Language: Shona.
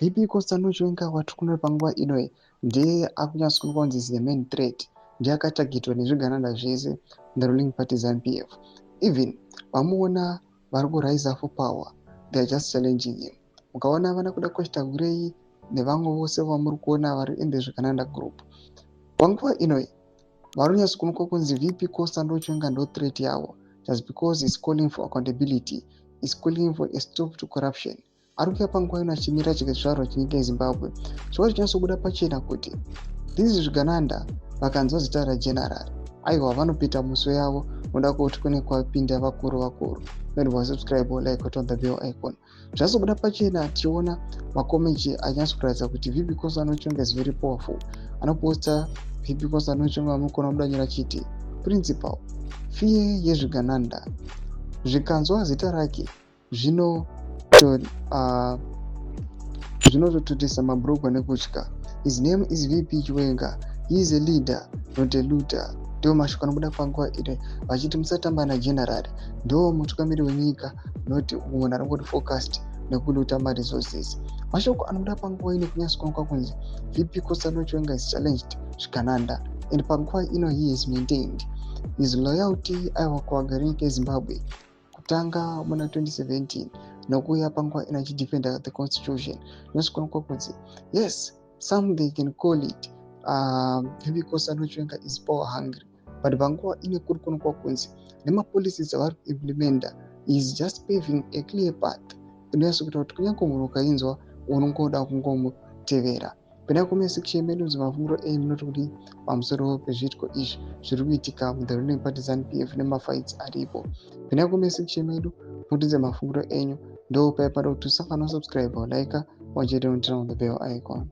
VP Constantino Chiwenga watiri kuona panguva ino ndiye akunyatsokuonekwa kunzi is the main threat, ndiye akatargetwa nezvigananda zvese, the ruling party ZANU PF. Even vamuona vari kurise for power, they are just challenging him. Mukaona vana Kudakwashe Tagwirei nevamwe vose vamuri kuona vari in the zvigananda group panguva ino, vari kunyatsokuonekwa kunzi VP Constantino Chiwenga ndo threat yavo, just because is calling for accountability, is calling for a stop to corruption. Ari kuuya panguva ino achimirira chizvarwa chenyika yeZimbabwe. Zvova zvichinyatsobuda pachena kuti these zvigananda vakanzwa zita rageneral, aiwa, vanopita muso yavo noda kuti kune kwapinda vakuru vakuru. Subscribe, like, on the bell icon. Zvazobuda pachena tichiona macomments anyatsokuratidza kuti VP Constantino Chiwenga is very powerful. Anoposta VP Constantino Chiwenga, mukona mudanyira chiti principal fear yezvigananda zvikanzwa zita rake zvinototutisa mabhurugwa nekutya. His name is VP Chiwenga. He is a leader, not a looter. Ndo mashoko anobuda panguva ino vachiti musatamba nageneral, ndo mutungamiri wenyika, not munhu anongoti focused nekuluta maresources. Mashoko anobuda panguva ino kunyatsokuonekwa kunzi VP Constantino Chiwenga is challenged zvigananda, and panguva ino he has maintained his loyalty, aiwa, kuvagari nyika yeZimbabwe kutanga muna 2017 nokuuya panguva ino achidefenda the constitution. Zvinokuonekwa kunzi yes, some they can call it VP Constantino Chiwenga is power hungry, but panguva ino kuri kuonekwa kunzi nemapolicies avari kuimplementa is just paving a clear path inonyatsokuita kuti kunyange munhu ukainzwa unongoda kungomutevera. Pinda comment section medu, mafungiro enyu munoti kuti pamusoro pezviitiko izvi zviri kuitika muthe ruling party ZANU PF nemafights aripo. Pinda comment section medu, mutiudze mafungiro enyu. Ndo paipada kuti usangana, subscribe, like, wachete, turn on the bell icon.